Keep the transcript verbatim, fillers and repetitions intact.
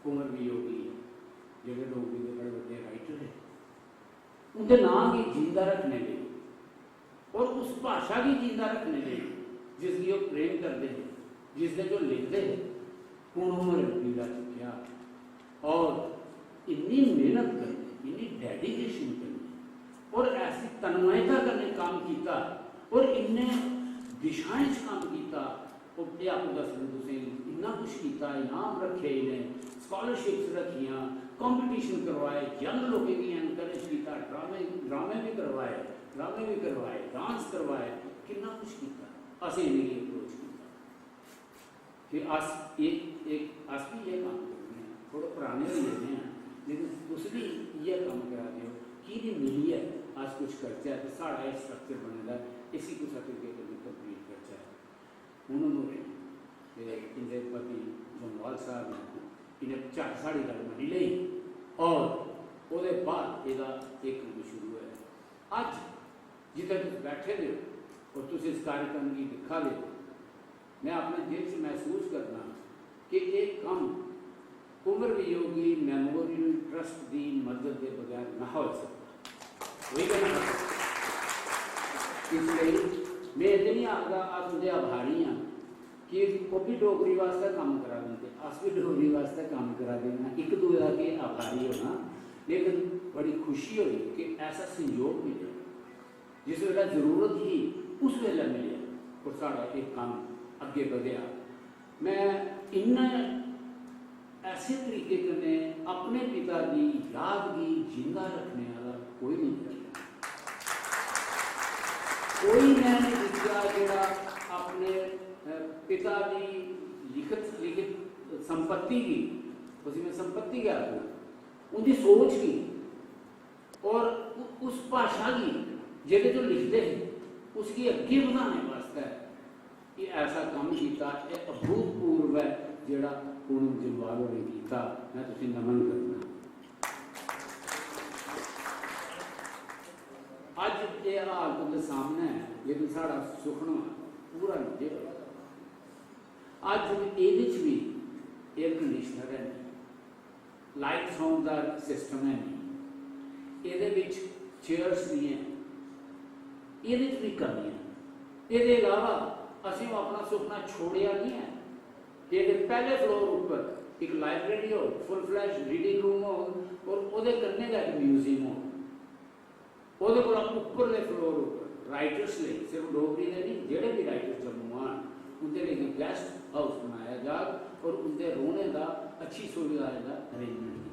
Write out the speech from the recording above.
कुंवर वियोगी, जेह्ड़े डोगरी दे बड़े बड्डे राइटर हे, उं'दे नांऽ गी जींदा रक्खने लेई और उस भाशा गी जींदा रक्खने लेई जिसगी ओह् प्रेम करदे हे, जिसदे च ओह् लिखदे हे, पूनम होरें पीड़ा चुक्केआ और इन्नी मेहनत कन्नै, इन्नी डेडिकेशन कन्नै और ऐसी तन्मयता कन्नै कम्म कीता और इन्ने दिशाएं च कम्म कीता। ओह्, एह् आपूं दसदे तुसें गी, इन्ना कुछ कीता, इनाम रक्खे इ'नें, स्कॉलरशिप्स रक्खियां, कंपटीशन करवाए, यंग लोकें गी एनकरेज कीता, ड्रामे, ड्रामे बी करवाए, ड्रामे बी करवाए, डांस करवाए, किन्ना कुछ कीता। असें इ'नेंगी अप्रोच कीता। फिर अस एह्, एह्, अस बी इ'यै कम्म करने आं, थोह्ड़े पराने होई गेदे आं, लेकिन तुस बी इ'यै कम्म करा दे ओ। की निं मिलियै अस कुछ करचै ते साढ़ा एह् स्ट्रक्चर बने दा, इसी कुसै तरीके कन्नै कंप्लीट करचै। पूनम होरें ते इंदे पति जम्वाल साहब ने इ'नें झट साढ़ी गल्ल मन्नी लेई और ओह्दे बाद एह्दा एह् कम्म शुरू होया। अज्ज जित्थै तुस बैठे दे ओ और तुस इस कार्यक्रम गी दिक्खा दे ओ, में अपने दिल च महसूस करना कि एह् कम्म कुंवर वियोगी मेमोरियल ट्रस्ट दी मदद दे बगैर नहा होई सकदा। होई गै नहा सकदा। इसलेई में एह् ते निं आखदा अस उं'दे आभारी आं कि ओह् बी डोगरी वास्तै कम्म करा दे न ते अस बी डोगरी वास्तै कम्म करा दे न। इक दूए दा केह् आभारी होना, लेकिन बड़ी खुशी होई कि ऐसा संयोग मिलेआ। जिस बेल्लै जरूरत ही, उस बेल्लै मिलेआ और साढ़ा एह् कम्म अग्गें बधेआ। में इन्ना ऐसे तरीके कन्नै अपने पिता दी याद गी जिंदा रक्खने आह्ला कोई निं दिक्खेआ। कोई में निं दिक्खेआ जेह्ड़ा अपने, अ, पिता दी लिखत, लिखत संपत्ति गी, उसी में संपत्ति गै आखना, उं'दी सोच गी और उ-, उस भाशा गी जेह्दे च ओह् लिखदे हे, उसगी अग्गें बधाने वास्तै एह् ऐसा कम्म कीता, एह् अभूतपूर्व ऐ जेह्ड़ा पूनम जम्वाल होरें कीता। में तुसें नमन करना। अज्ज एह् हाल तुं'दे सामनै ऐ, लेकिन साढ़ा सुखना पूरा नेईं होआ। अज्ज एह्दे च बी एयर कंडीशनर है नहीं, लाइट साउंड दा सिस्टम है नहीं, एह्दे बिच चेयर्स नहीं है, एह्दे च बी कमी ऐ। एह्दे इलावा असें ओह् अपना सुखना छोड़ेआ निं ऐ कि एह्दे पैह्ले फ्लोर उप्पर इक लाइब्रेरी होग, फुल फ्लैश रीडिंग रूम होग और ओह्दे कन्नै गै इक म्यूजियम होग। ओह्दे कोला उप्परले फ्लोर उप्पर राइटर्स लेई, सिर्फ डोगरी दे निं, जेह्ड़े बी राइटर्स जम्मू आन, उं'दे लेई गेस्ट हाउस बनाया जाग और उं'दे रौह्ने दा, अच्छी सुविधाएं दा अरेंजमेंट कीता